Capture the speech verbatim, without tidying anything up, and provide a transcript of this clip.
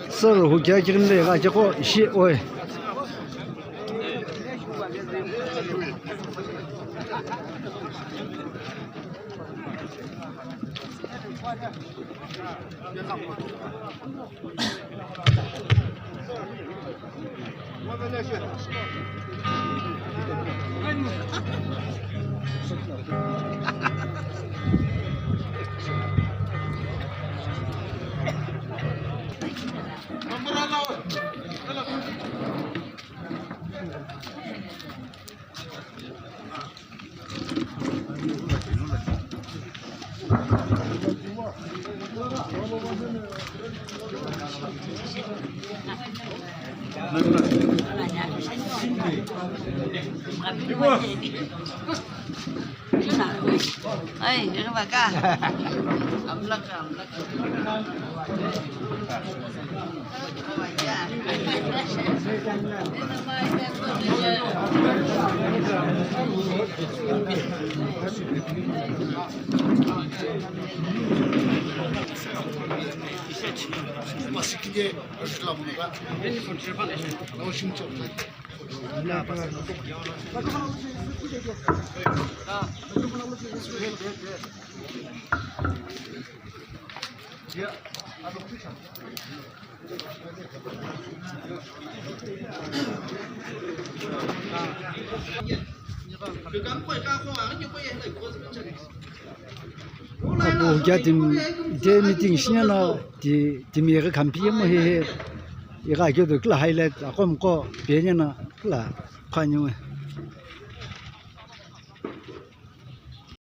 Sir, hu kya kirin le ga kya ko shi oi. Ai, ini baka. Amlak, amlak. Apu kya tim, ite meeting shiye no ti, timi ighi khampi yemu hehe, ighi akeu do kila highlight aqo mqo piyeno kila khani we.